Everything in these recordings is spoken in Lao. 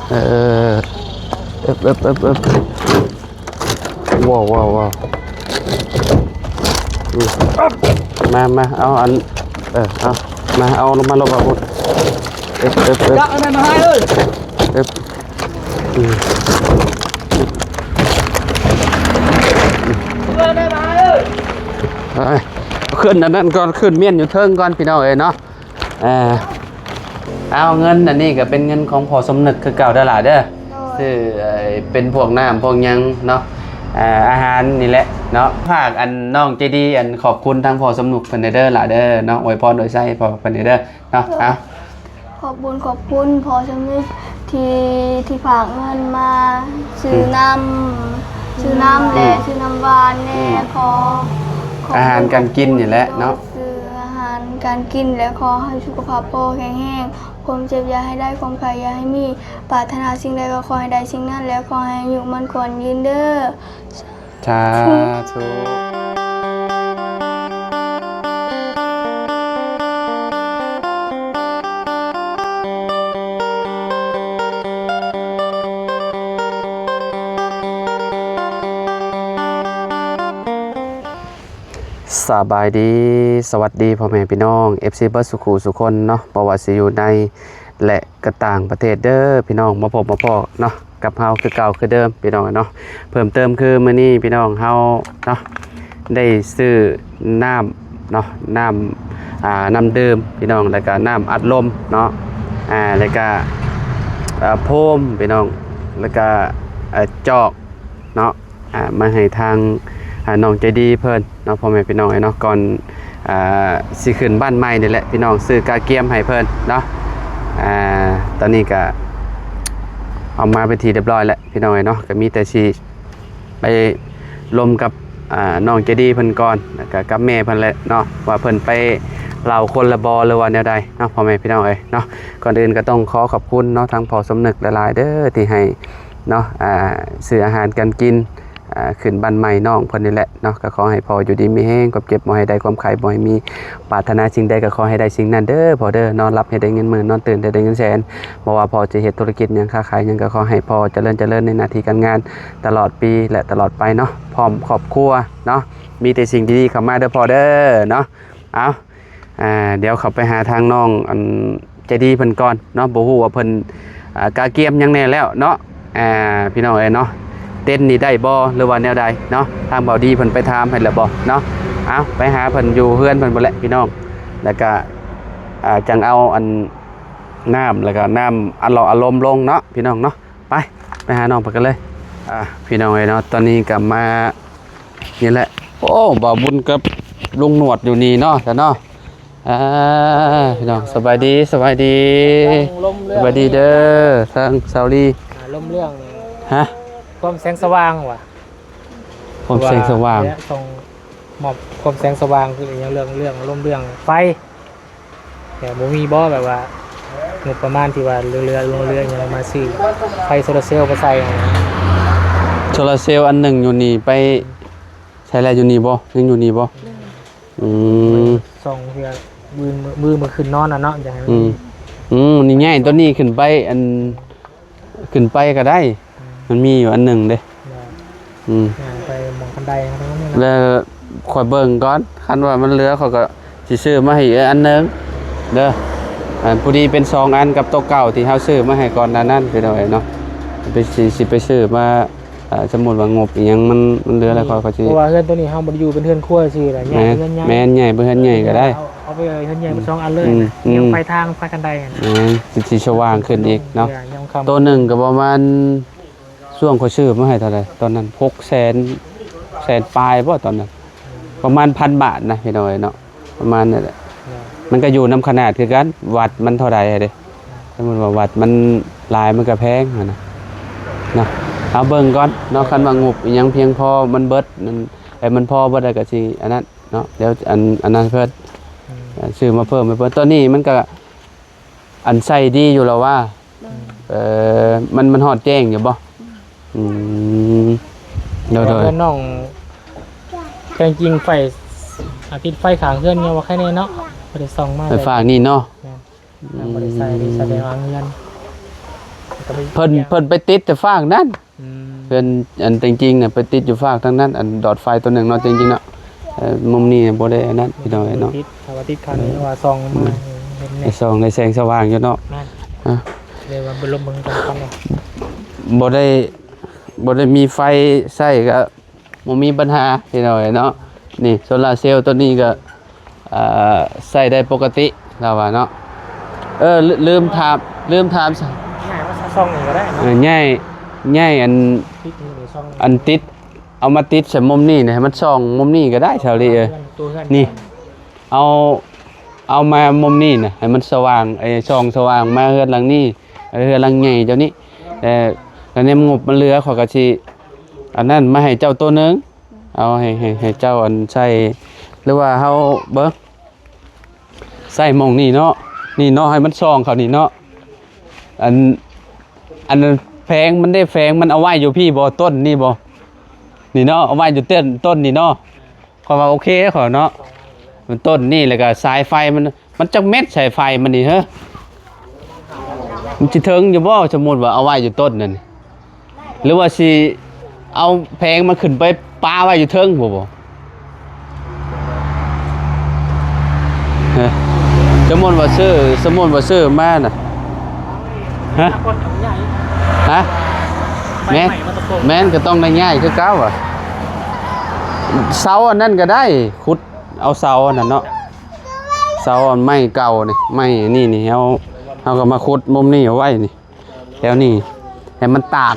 ເອີ ເອີບ ເອີບ ເອີບ ເອີບ ວ້າວ ວ້າວ ວ້າວ ອືມ ມາ ມາ ເອົາອັນ ເອີ ເອົາ ມາ ເອົາລົງມາ ລົງມາພຸ້ນ ເອີບ ເອີບ ເອີບ ຈັບອັນນັ້ນມາໃຫ້ເອີຍ ເອີບ ອືມ ເອີ ໄດ້ມາໃຫ້ເອີຍ ເອີຍ ຂຶ້ນອັນນັ້ນກ່ອນ ຂຶ້ນມ້ຽນຢູ່ເທິງກ່ອນ ພີ່ນ້ອງເອີຍເນາະ. ເອີ ເອົາ ເງິນອັນນີ້ກໍເປັນເງິນຂອງພໍ່ສົມນຶກຄືເກົ່າເດີຫຼ້າເດີ ໂດຍ ຊື້ ເອີ ເປັນພວກນ້ຳພວກຫຍັງເນາະ ເອີ ອາຫານນີ້ແຫຼະເນາະ ຝາກອັນນ້ອງໃຈດີ ອັນຂອບຄຸນທາງພໍ່ສົມນຶກເພິ່ນແດ່ເດີຫຼ້າເດີເນາະ ອວຍພອນອວຍໄຊໃຫ້ພໍ່ເພິ່ນແດ່ເດີເນາະ ໂດຍ ເອົາ ຂອບບຸນຂອບຄຸນພໍ່ສົມນຶກທີ່ ທີ່ຝາກເງິນມາຊື້ ອືມ ນ້ຳ ຊື້ນ້ຳແລະ ອືມ ຊື້ນ້ຳຫວານແດ່ ອືມ ຂໍ ຂໍ ອາຫານການກິນນີ້ແຫຼະເນາະ ໂດຍ ຊື້ອາຫານການກິນ ແລະ ຂໍໃຫ້ສຸຂະພາບພໍ່ແຂງແຮງ ຄວາມເຈັບຢ່າໃຫ້ໄດ້ ຄວາມໄຂ້ຢ່າໃຫ້ມີ ປາດຖະໜາສິ່ງໃດກໍຂໍໃຫ້ໄດ້ສິ່ງນັ້ນ ແລະ ຂໍໃຫ້ອາຍຸໝັ້ນຂວັນຍືນເດີ. ສາທຸ. ສະບາຍດີ ສະຫວັດດີພໍ່ແມ່ພີ່ນ້ອງ ເອັຟຊີ ເບິດສູ່ຄູ່ສູ່ຄົນເນາະ ບໍ່ວ່າຊິຢູ່ໃນ ແລະ ກໍຕ່າງປະເທດເດີພີ່ນ້ອງ ມາພົບມາພໍ້ເນາະ ກັບເຮົາຄືເກົ່າຄືເດີມພີ່ນ້ອງເນາະ. ເພີ່ມເຕີມຄືມື້ນີ້ພີ່ນ້ອງເຮົາເນາະ ໄດ້ຊື້ນ້ຳເນາະ ນ້ຳ ອ່າ ນ້ຳດື່ມພີ່ນ້ອງ ແລ້ວກະນ້ຳອັດລົມເນາະ ອ່າ ແລ້ວກະ ເອີ ໂຟມພີ່ນ້ອງ ແລ້ວກະ ເອີ ຈອກເນາະ ອ່າ ມາໃຫ້ທາງ ອ່າ ນ້ອງໃຈດີເພິ່ນເນາະ ພໍ່ແມ່ພີ່ນ້ອງເອີຍເນາະ. ກ່ອນ ອ່າ ຊິຂຶ້ນບ້ານໃໝ່ນີ້ແຫຼະພີ່ນ້ອງ ຊື້ກະກຽມໃຫ້ເພິ່ນເນາະ. ອ່າ ຕອນນີ້ກະເອົາມາເປັນທີ່ຮຽບຮ້ອຍແລ້ວພີ່ນ້ອງເອີຍເນາະ ກະມີແຕ່ຊິໄປລົມກັບ ອ່າ ນ້ອງໃຈດີເພິ່ນກ່ອນ ແລ້ວກະກັບແມ່ເພິ່ນແຫຼະເນາະ ວ່າເພິ່ນໄປລາວຄົນລະບໍ່ ຫຼືວ່າແນວໃດເນາະ ພໍ່ແມ່ພີ່ນ້ອງເອີຍເນາະ. ກ່ອນອື່ນກະຕ້ອງຂໍຂອບຄຸນເນາະ ທາງພໍ່ສົມນຶກຫຼາຍໆເດີ ທີ່ໃຫ້ ເນາະ ອ່າ ຊື້ອາຫານການກິນ ອ່າ ຂຶ້ນບ້ານໃໝ່ນ້ອງເພິ່ນນີ້ແຫຼະເນາະ. ກໍຂໍໃຫ້ພໍ່ຢູ່ດີມີແຮງ ຄວາມເຈັບບໍ່ໃຫ້ໄດ້ ຄວາມໄຂ້ບໍ່ໃຫ້ມີ ປາດຖະໜາສິ່ງໃດກໍຂໍໃຫ້ໄດ້ສິ່ງນັ້ນເດີພໍ່ເດີເນາະ. ຫຼັບໃຫ້ໄດ້ເງິນໝື່ນ ນອນຕື່ນໃຫ້ໄດ້ເງິນແສນ ບໍ່ວ່າພໍ່ຈະເຮັດທຸລະກິດຫຍັງ ຄ້າຂາຍຫຍັງ ກໍຂໍໃຫ້ພໍ່ຈະເລີນຈະເລີນໃນໜ້າທີ່ການງານຕະຫຼອດປີ ແລະ ຕະຫຼອດໄປເນາະ ພ້ອມຄອບຄົວເນາະ. ມີແຕ່ສິ່ງດີໆເຂົ້າມາເດີພໍ່ເດີເນາະ. ເອົາ ອ່າ ດຽວເຂົ້າໄປຫາທາງນ້ອງອັນໃຈດີເພິ່ນກ່ອນເນາະ ບໍ່ຮູ້ວ່າເພິ່ນ ອ່າ ກະກຽມຫຍັງແດ່ແລ້ວເນາະ ອ່າ ພີ່ນ້ອງເອີຍເນາະ. ເຕັນນີ້ໄດ້ບໍ່ ຫຼືວ່າແນວໃດເນາະ ທາງເບົາດີເພິ່ນໄປຖາມໃຫ້ແລ້ວບໍ່ເນາະ. ເອົາ ໄປຫາເພິ່ນຢູ່ເຮືອນເພິ່ນພຸ້ນແຫຼະພີ່ນ້ອງ ແລ້ວກະ ອ່າ ຈັ່ງເອົາອັນນ້ຳ ແລ້ວກະນ້ຳອັດເຫຼົ້າອັດລົມລົງເນາະ ພີ່ນ້ອງເນາະ. ໄປ ໄປຫານ້ອງເພິ່ນກັນເລີຍ ອ່າ ພີ່ນ້ອງເອີຍເນາະ. ຕອນນີ້ກະມາ ນີ້ແຫຼະ ໂອ້ ບ່າວບຸນກັບລຸງໜວດຢູ່ນີ້ເນາະ ຊະເນາະ. ອ່າ ພີ່ນ້ອງ ສະບາຍດີ ສະບາຍດີ ສະບາຍດີເດີ ທາງສາວລີ ອ່າ ລົມເລື່ອງ ຮະ ຄວາມແສງສະຫວ່າງວ່າ ຄວາມແສງສະຫວ່າງ ເນາະ ສົ່ງມອບຄວາມແສງສະຫວ່າງ ຄືຫຍັງ ເລື່ອງ ເລື່ອງລົມເລື່ອງໄຟ ແຕ່ບໍ່ມີບໍ່ ແບບວ່າງົບປະມານທີ່ວ່າເຫຼືອໆ ລົງເຫຼືອຫຍັງມາຊື້ໄຟໂຊລາເຊວມາໃສ່ຫັ້ນນະ. ໂຊລາເຊວອັນໜຶ່ງຢູ່ນີ້ໄປໃສ່ແລ້ວ ຢູ່ນີ້ບໍ່ ຍັງຢູ່ນີ້ບໍ່? ອືມ ສອງເທື່ອ ມື້ ມື້ ມື້ຄືນນອນນະເນາະ ຢາກໃຫ້ ອືມ ອືມ ນີ້ໃຫຍ່ ຕົວນີ້ຂຶ້ນໄປ ອັນ ຂຶ້ນໄປກໍໄດ້ ອືມ ມັນມີຢູ່ອັນໜຶ່ງເດ້ ອືມ ຍ່າງໄປໝ່ອງຄັນໄດຫັ້ນນະ. ແລ້ວຂ້ອຍເບິ່ງກ່ອນ ຄັນວ່າມັນເຫຼືອ ຂ້ອຍກໍຊິຊື້ມາໃຫ້ອີກອັນໜຶ່ງເດີ. ອັນ ພໍດີເປັນສອງອັນກັບໂຕເກົ່າທີ່ເຮົາຊື້ມາໃຫ້ກ່ອນໜ້ານັ້ນ ພີ່ນ້ອງເອີຍເນາະ. ໄປ ຊິ ຊິໄປຊື້ມາ ອ່າ ສົມມຸດວ່າງົບອີ່ຫຍັງມັນ ມັນເຫຼືອແລ້ວ ຂ້ອຍກໍຊິ ເພາະວ່າເຮືອນໂຕນີ້ເຮົາບໍ່ໄດ້ຢູ່ເປັນເຮືອນຄົວຊື່ນະ ຍ້າຍໄປເຮືອນໃຫຍ່ ແມ່ນ ແມ່ນ ຍ້າຍໄປເຮືອນໃຫຍ່ກໍໄດ້ ເອົາ ເອົາໄປເຮືອນໃຫຍ່ ອືມ ເປັນສອງອັນເລີຍ ອືມ ນະ ອືມ ຍັງໄປທາງພາກັນໄດຫັ້ນນະ ອືມ ຊິ ຊິສະຫວ່າງຂຶ້ນອີກເນາະ ໂຕໜຶ່ງກໍປະມານ ຊ່ວງຂ້ອຍຊື້ມາໃຫ້ເທົ່າໃດຕອນນັ້ນ ຫົກແສນ ແສນປາຍບໍ່ຕອນນັ້ນ ປະມານພັນບາດນະ ພີ່ນ້ອງເອີຍເນາະ. ປະມານນັ້ນແຫຼະ ມັນກໍຢູ່ນຳຂະໜາດຄືກັນ ວັດມັນເທົ່າໃດຫັ້ນເດ້. ສົມມຸດວ່າວັດມັນຫຼາຍມັນກໍແພງຫັ້ນນະ ເນາະ. ເອົາເບິ່ງກ່ອນເນາະ ຄັນວ່າງົບອີ່ຫຍັງພຽງພໍ ມັນເບິດນັ້ນ ແລ້ວມັນພໍເບິດແລ້ວກໍຊິອັນນັ້ນເນາະ ດຽວອັນ ອັນນັ້ນເພິ່ນ ອືມ ເອີ ຊື້ມາເພີ່ມໃຫ້ເພິ່ນ. ຕອນນີ້ມັນກໍ ອັນໃຊ້ດີຢູ່ແລ້ວວ່າ ໂດຍ ເອີ ມັນ ມັນຮອດແຈ້ງຢູ່ບໍ່? ອືມ ອືມ ໂດຍໆ ເຮືອນນ້ອງ ແທ້ຈິງໄຟ ອາ ຕິດໄຟຂ້າງເຮືອນຍັງບໍ່ໄຄແນ່ເນາະ ບໍ່ໄດ້ສ່ອງມາ ໄຟຟ້ານີ້ເນາະ ແມ່ນ ອືມ ຍັງບໍ່ໄດ້ໃສ່ ໄດ້ໃສ່ແຕ່ວ່າເຮືອນ ກໍມີ ເພິ່ນ ເພິ່ນໄປຕິດແຕ່ຟາກນັ້ນ ອືມ ເຮືອນອັນແຕງຈິງນະ ໄປຕິດຢູ່ຟາກທາງນັ້ນ ອັນດອດໄຟຕົວໜຶ່ງເນາະ ແຕງຈິງເນາະ. ເອີ ມຸມນີ້ບໍ່ໄດ້ອັນນັ້ນ ພີ່ນ້ອງເອີຍເນາະ ຕິດ ຖ້າວ່າຕິດຄັນ ອືມ ວ່າສ່ອງມາ ອືມ ເຫັນແດ່ ໄດ້ສ່ອງ ໄດ້ແສງສະຫວ່າງຢູ່ເນາະ. ແມ່ນ ອ່າ ເລີຍວ່າບໍ່ລົມເບິ່ງກ່ອນເນາະ ບໍ່ໄດ້ ບໍ່ໄດ້ມີໄຟໃຊ້ກໍ ບໍ່ມີບັນຫາພີ່ນ້ອງເອີຍເນາະ. ນີ້ໂຊລາເຊວຕົວນີ້ກໍ ເອີ ໃຊ້ໄດ້ປົກກະຕິລາວວ່າເນາະ. ເອີ ລືມ ລືມຖາມ ລືມຖາມ ຍ້າຍມາຊ່ອງນີ້ກໍໄດ້ເນາະ. ເອີ ຍ້າຍ ຍ້າຍອັນ ຕິດນີ້ຊ່ອງ ອັນຕິດ ເອົາມາຕິດໃສ່ມຸມນີ້ນະ ໃຫ້ມັນສ່ອງມຸມນີ້ກໍໄດ້ ຊາວລີເອີຍ. ນີ້ ເອົາ ເອົາມາມຸມນີ້ນະ ໃຫ້ມັນສະຫວ່າງ ເອີ ສ່ອງສະຫວ່າງມາເຮືອນຫຼັງນີ້ ເອີ ເຮືອນຫຼັງໃຫຍ່ເຈົ້ານີ້. ແຕ່ ແຕ່ໃນງົບມັນເຫຼືອ ຂ້ອຍກໍຊິ ອັນນັ້ນມາໃຫ້ເຈົ້າໂຕໜຶ່ງ ເອົາໃຫ້ ໃຫ້ ໃຫ້ເຈົ້າອັນໃຊ້ ຫຼືວ່າເຮົາເບິ່ງ ໃຊ້ໝ່ອງນີ້ເນາະ ນີ້ເນາະ ໃຫ້ມັນສ່ອງເຂົ້ານີ້ເນາະ. ອັນ ອັນແຜງມັນເດ້ ແຜງມັນເອົາໄວ້ຢູ່ພີ້ບໍ່ ຕົ້ນນີ້ບໍ່ ນີ້ເນາະ ເອົາໄວ້ຢູ່ຕົ້ນ ຕົ້ນນີ້ເນາະ. ຂ້ອຍວ່າໂອເຄ ຂ້ອຍເນາະ ມັນຕົ້ນນີ້ ແລ້ວກໍສາຍໄຟມັນ ມັນຈັກແມັດສາຍໄຟມັນນີ້ເຮີ ມັນຊິເຖິງຢູ່ບໍ່? ສົມມຸດວ່າເອົາໄວ້ຢູ່ຕົ້ນນັ້ນ ຫຼືວ່າຊິເອົາແຜງມັນຂຶ້ນໄປປະໄວ້ຢູ່ເທິງພຸ້ນບໍ່? ຮະ ສົມມຸດວ່າຊື້ ສົມມຸດວ່າຊື້ມານະ ຮະ ຮະ ແມ່ນ ແມ່ນ ກໍຕ້ອງໄດ້ຍ້າຍຄືເກົ່າອະ. ເສົາອັນນັ້ນກໍໄດ້ ຂຸດເອົາເສົາອັນນັ້ນເນາະ ເສົາອັນໄມ້ເກົ່ານີ້ ໄມ້ອັນນີ້ນີ້ ເຮົາ ເຮົາກໍມາຂຸດມຸມນີ້ເອົາໄວ້ນີ້ ແຖວນີ້ ໃຫ້ມັນຕາກ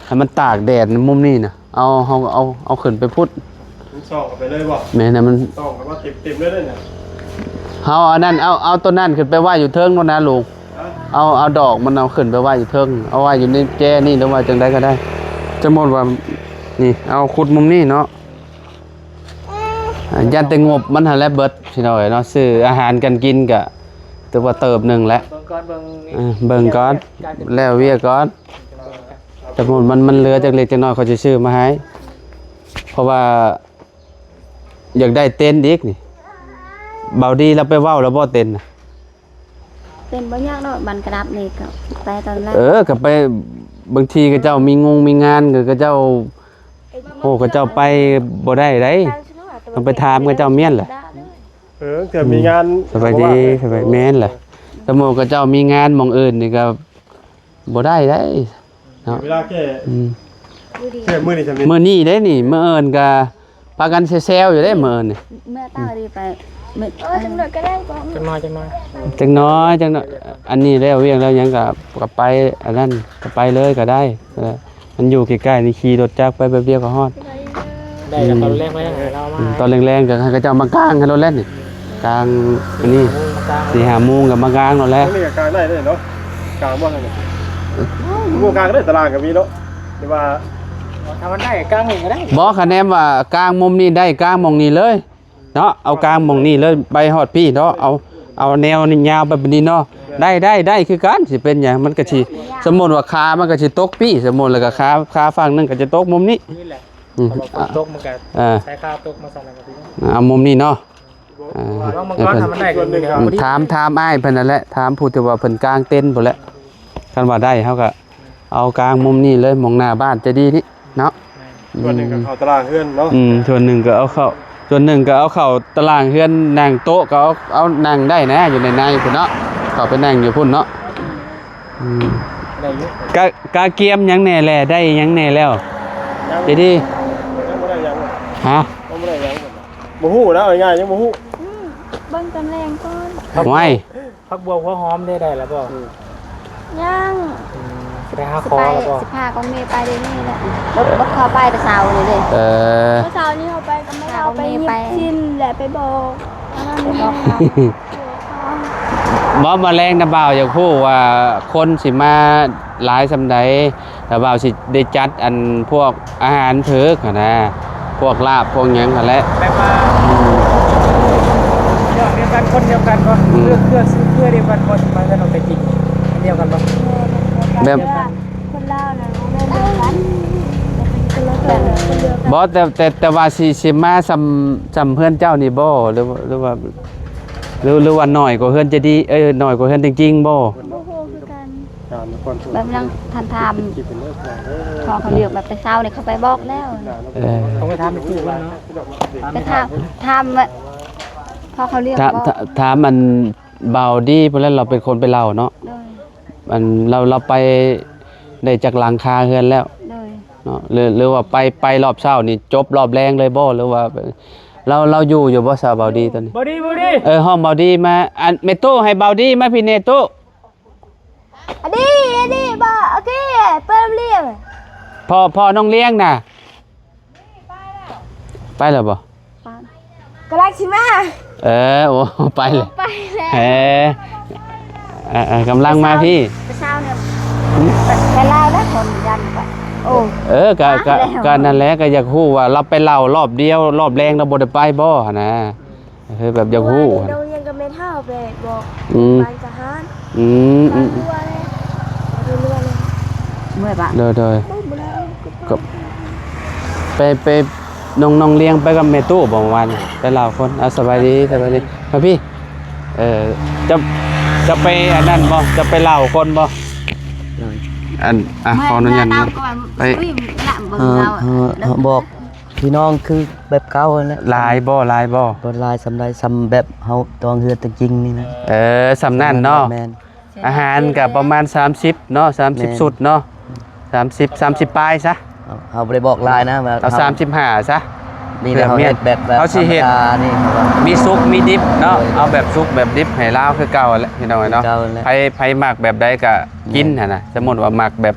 ໃຫ້ມັນຕາກແດດໃນມຸມນີ້ນະ. ເອົາ ເຮົາເອົາ ເອົາຂຶ້ນໄປພຸ້ນ ມັນສ່ອງເຂົ້າໄປເລີຍບໍ່? ແມ່ນນະ ມັນສ່ອງເຂົ້າມາເຕັມໆເລີຍນະ. ເຮົາອັນນັ້ນ ເອົາ ເອົາຕົວນັ້ນຂຶ້ນໄປໄວ້ຢູ່ເທິງໂລດນະລຸງ ເອົາ ເອົາດອກມັນເອົາຂຶ້ນໄປໄວ້ຢູ່ເທິງ ເອົາໄວ້ຢູ່ໃນແຈນີ້ ຫຼືວ່າຈັ່ງໃດກໍໄດ້. ສົມມຸດວ່າ ນີ້ ເອົາຂຸດມຸມນີ້ເນາະ ຢ້ານແຕ່ງົບມັນຫັ້ນແຫຼະເບິດ ພີ່ນ້ອງເອີຍເນາະ ຊື້ອາຫານກັນກິນກະຖືວ່າເຕີບໜຶ່ງແຫຼະ. ເບິ່ງກ່ອນ ເບິ່ງ ເອີ ເບິ່ງກ່ອນ ແລ້ວວຽກກ່ອນ ແຕ່ມັນ ມັນເຫຼືອຈັກເລັກຈັກນ້ອຍ ຂ້ອຍຊິຊື້ມາໃຫ້ ເພາະວ່າຢາກໄດ້ເຕັນອີກນີ້. ເບົາດີລາວໄປເວົ້າແລ້ວບໍ່ເຕັນນະ? ເຕັນບໍ່ຍາກດອກ ບັນກະດັບນີ້ກໍໄປຕອນແລກ ເອີ ກໍໄປ ບາງທີເຂົາເຈົ້າມີງົງມີງານ ເຂົາເຈົ້າ ໂອ້ ເຂົາເຈົ້າໄປບໍ່ໄດ້ໃດ ຕ້ອງໄປຖາມເຂົາເຈົ້າແມ່ນແຫຼະ. ເອີ ເທື່ອມີງານ ສະບາຍດີ ສະບາຍ ແມ່ນແຫຼະ ສົມມຸດເຂົາເຈົ້າມີງານໝ່ອງອື່ນນີ້ກໍບໍ່ໄດ້ໃດເນາະ. ເວລາແຄ່ ອືມ ແຄ່ມື້ນີ້ ມື້ນີ້ເດ້ນີ້ ມື້ອື່ນກໍ ພາກັນແຊວໆຢູ່ເດ້ມື້ນີ້ ເມື່ອຕາດີໄປ ເອີ ຈັກໜ້ອຍກໍໄດ້ ຈັກໜ້ອຍ ຈັກໜ້ອຍ ຈັກໜ້ອຍ ອັນນີ້ແລ້ວວຽກແລ້ວຫຍັງກໍ ກໍໄປອັນນັ້ນ ກໍໄປເລີຍກໍໄດ້. ເອີ ມັນຢູ່ໃກ້ໆນີ້ ຂີ່ລົດຈັກໄປແປັບດຽວກໍຮອດ. ໄດ້ກໍຕອນແລງໄວ້ໃຫ້ລາວມາ ອືມ ຕອນແລງໆກໍໃຫ້ເຂົາເຈົ້າມາກາງໃຫ້ໂລດແຫຼະນີ້ ກາງອັນນີ້ ມາກາງ ສີ່ຫ້າໂມງກໍມາກາງໂລດແຫຼະ. ນີ້ກໍກາງໄດ້ເດ້ເນາະ ກາງບໍ່ ກາງໄດ້ ຕາລາງກໍມີເນາະ. ຫຼືວ່າ ຖ້າມັນໄດ້ກາງນີ້ກໍໄດ້ ບໍ່? ຄະແນນວ່າກາງມຸມນີ້ໄດ້ ກາງໝ່ອງນີ້ເລີຍເນາະ ເອົາກາງໝ່ອງນີ້ເລີຍ ໄປຮອດພີ້ເນາະ ເອົາ ເອົາແນວນີ້ຍາວໄປແບບນີ້ເນາະ. ໄດ້ ໄດ້ ໄດ້ຄືກັນ ຊິເປັນຫຍັງ ມັນກໍຊິ ສົມມຸດວ່າຂາມັນກໍຊິຕົກພີ້ ສົມມຸດ ແລ້ວກໍຂາ ຂາຝັ່ງໜຶ່ງກໍຈະຕົກມຸມນີ້. ນີ້ແຫຼະ ອືມ ເພາະວ່າຝົນຕົກມັນກໍ ອ່າ ສາຍຂາຕົກມາຊັ້ນ ແລ້ວກໍຊິ ເອົາມຸມນີ້ເນາະ. ອ່າ ລອງເບິ່ງກ່ອນ ໃຫ້ເພິ່ນ ຖ້າມັນໄດ້ກໍດີແລ້ວ ອືມ ຖາມ ຖາມອ້າຍເພິ່ນນັ້ນແຫຼະ ຖາມຜູ້ທີ່ວ່າເພິ່ນກາງເຕັນພຸ້ນແຫຼະ. ຄັນວ່າໄດ້ ເຮົາກໍເອົາກາງມຸມນີ້ເລີຍ ໝ່ອງໜ້າບ້ານໃຈດີນີ້ເນາະ. ແມ່ນ ສ່ວນໜຶ່ງກໍເຂົ້າຕາລາງເຮືອນເນາະ. ອືມ ສ່ວນໜຶ່ງກໍເອົາເຂົ້າ ສ່ວນໜຶ່ງກໍເອົາເຂົ້າຕາລາງເຮືອນ ນັ່ງໂຕະກໍເອົາ ເອົານັ່ງໄດ້ນະ ຢູ່ໃນໃນພຸ້ນເນາະ ເຂົ້າໄປນັ່ງຢູ່ພຸ້ນເນາະ. ອືມ ໄດ້ຢູ່ ກະ ກະກຽມຫຍັງແດ່ແລະ ໄດ້ຫຍັງແດ່ແລ້ວ? ຍັງ ໃຈດີ ຍັງບໍ່ໄດ້ຫຍັງ ຮະ ຍັງບໍ່ໄດ້ຫຍັງ ບໍ່ຮູ້ນະ ເອົາງ່າຍໆ ຍັງບໍ່ຮູ້. ອືມ ເບິ່ງຕອນແລງກ່ອນ. ໂອ້ຍ ຜັກບົວຫົວຫອມໄດ້ ໄດ້ແລ້ວບໍ່? ອືມ ຍັງ ອືມ ຊິໄປຫາຂໍແລ້ວບໍ່? ຊິພາຂອງເມໄປດຽວນີ້ແຫຼະ ລົດ ລົດເຂົ້າໄປແຕ່ເຊົ້ານີ້ເດ້. ເອີ ເຊົ້ານີ້ເຮົາໄປກັບແມ່ ເຮົາໄປຍິບຊິນ ແລະໄປບອກ ໄປບອກເຂົາ. ບໍ່ ມາແລງນະ ບ່າວຢາກຮູ້ວ່າຄົນຊິມາຫຼາຍສ່ຳໃດ ລະບ່າວຊິໄດ້ຈັດອັນພວກອາຫານເຖິກຫັ້ນນະ ພວກລາບພວກຫຍັງຫັ້ນແຫຼະ. ແບບວ່າ ອືມ ເລື່ອງດຽວກັນ ຄົນດຽວກັນບໍ່? ອືມ ເຄືອ ເຄືອ ເຄືອດຽວກັນບໍ່? ຊິມາເຮືອນນ້ອງແຕງຈິງ ອັນດຽວກັນບໍ່? ແບບ ແຕ່ວ່າຄົນລາວນະ ເຮືອນດຽວກັນ ຄົນລາວ ຄົນດຽວກັນ. ບໍ່ ແຕ່ ແຕ່ ແຕ່ວ່າຊິ ຊິມາສ່ຳ ສ່ຳເຮືອນເຈົ້ານີ້ບໍ່? ຫຼື ຫຼືວ່າ ຫຼື ຫຼືວ່າໜ້ອຍກວ່າເຮືອນໃຈດີ ເອີ ໜ້ອຍກວ່າເຮືອນແຕງຈິງບໍ່? ບໍ່ຮູ້ຄືກັນ. ອ່າ ແບບນັ້ນ ທ່ານຖາມພໍ່ເຂົາລ້ຽງ ແບບແຕ່ເຊົ້ານີ້ເຂົາໄປບອກແລ້ວ. ເອີ ຕ້ອງໄປຖາມແມ່ຕູ້ເນາະ ໄປຖາມ ຖາມວ່າພໍ່ເຂົາລ້ຽງ ຖາມ ບອກ ຖາມອັນບ່າວດີພຸ້ນແຫຼະ ລາວເປັນຄົນໄປເລົ່າເນາະ. ໂດຍ ອັນລາວ ລາວໄປໄດ້ຈັກຫຼັງຄາເຮືອນແລ້ວ? ໂດຍ ເນາະ ຫຼື ຫຼືວ່າໄປ ໄປຮອບເຊົ້ານີ້ຈົບຮອບແລງເລີຍບໍ່ ຫຼືວ່າ ລາວ ລາວຢູ່ຢູ່ບໍ່ສາວບ່າວດີຕອນນີ້? ບ່າວດີ ບ່າວດີ ເອີ ຮ້ອງບ່າວດີມາ. ອັນແມ່ຕູ້ ໃຫ້ບ່າວດີມາພີ້ແດ່ຕູ້. ອະດີ ອະດີ ບໍ່ ໂອເຄ ເປີດລຽງ. ພໍ່ ພໍ່ນ້ອງລ້ຽງນະ ໄປແລ້ວບໍ່? ກຳລັງຊິມາ. ເອີ ໂອ້ ໄປແລ້ວ ໄປແລ້ວ. ເອີ ເອີ ເອີ ກຳລັງມາພີ້. ແຕ່ເຊົ້ານີ້ ແຕ່ລາວແລ້ວຄົນຍັນໄປ. ໂອ້ ເອີ ກະ ມາ ກະ ແລ້ວ ກະນັ້ນແຫຼະ ກະຢາກຮູ້ວ່າລາວໄປເລົ່າຮອບດຽວ ຮອບແລງລາວບໍ່ໄດ້ໄປບໍ່ຫັ້ນນະ. ເອີ ແບບຢາກຮູ້. ນ້ອງລ້ຽງກັບແມ່ເຖົ້າໄປບອກ ອືມ ບ້ານກະຫານ. ອືມ ອືມ ເມື່ອຍປະ? ໂດຍ ໂດຍ ກໍໄປ ໄປ ນ້ອງ ນ້ອງລ້ຽງໄປກັບແມ່ຕູ້ບໍ່ ເມື່ອວານນີ້ ໄປລາວຄົນ. ເອົາ ສະບາຍດີ ສະບາຍດີ ມາພີ້. ເອີ ຈະ ຈະໄປອັນນັ້ນບໍ່ ຈະໄປລາວຄົນບໍ່? ໂດຍ ອັນ ອ່ະ ຂໍອະນຸຍາດນະ ໄປ ເອີ ເອີ ເອີ ບອກ ພີ່ນ້ອງຄືແບບເກົ່າຫັ້ນແຫຼະ. ຫຼາຍບໍ່ ຫຼາຍບໍ່? ບໍ່ຫຼາຍສ່ຳໃດ ສ່ຳແບບເຮົາຕ້ອງເຮືອນຕົວຈິງນີ້ນະ. ເອີ ສ່ຳນັ້ນເນາະ. ແມ່ນ ອາຫານກໍປະມານສາມສິບເນາະ ສາມສິບ ແມ່ນ ຊຸດເນາະ ສາມສິບ ສາມສິບປາຍຊະ. ເຮົາ ເຮົາບໍ່ໄດ້ບອກຫຼາຍນະ ວ່າເຮົາ ເອົາສາມສິບຫ້າຊະ. ນີ້ແຫຼະ ເຮົາເຮັດແບບ ເຮົາຊິເຮັດ ທຳມະດານີ້ ມີສຸກມີດິບເນາະ. ໂດຍ ເອົາແບບສຸກແບບດິບໃຫ້ລາວຄືເກົ່າແຫຼະ ພີ່ນ້ອງເອີຍເນາະ. ຄືເກົ່າແຫຼະ ໃຜ ໃຜມັກແບບໃດກໍກິນຫັ້ນນະ. ແມ່ນ ສົມມຸດວ່າມັກແບບ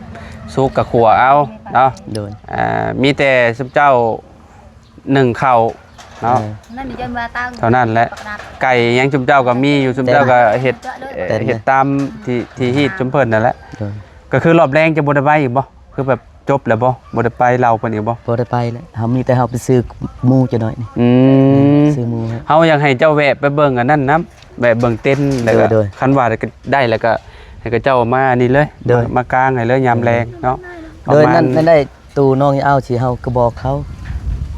ສຸກກໍຂົ້ວເອົາເນາະ. ໂດຍ ອ່າ ມີແຕ່ຊຸມເຈົ້າ ໜຶ້ງເຂົ້າເນາະ. ເອີ ເທົ່ານັ້ນແຫຼະ. ໄກ່ຫຍັງຊຸມເຈົ້າກໍມີຢູ່ ຊຸມເຈົ້າກໍເຮັດ ເຮັດຕາມທີ່ ທີ່ຮີດຊຸມເພິ່ນນັ້ນແຫຼະ. ໂດຍ ກໍຄືຮອບແລງຈະບໍ່ໄດ້ໄປອີກບໍ່? ຄືແບບຈົບແລ້ວບໍ່? ບໍ່ໄດ້ໄປເລົ່າເພິ່ນອີກບໍ່? ບໍ່ໄດ້ໄປແລ້ວ ເຮົາມີແຕ່ເຮົາໄປຊື້ໝູຈັກໜ້ອຍນີ້. ອືມ ຊື້ໝູ. ເຮົາຢາກໃຫ້ເຈົ້າແວະໄປເບິ່ງອັນນັ້ນນຳ ແວະເບິ່ງເຕັນ ແລ້ວກໍ ໂດຍ ຄັນວ່າໄດ້ ໄດ້ແລ້ວກໍໃຫ້ເຂົາເຈົ້າມານີ້ເລີຍ. ໂດຍ ມາ ມາກາງໃຫ້ເລີຍຍາມແລງເນາະ. ໂດຍ ປະມານ ນັ້ນ ນັ້ນໄດ້ ຕູ້ນ້ອງເອົາຊິເຮົາກໍບອກເຂົາ.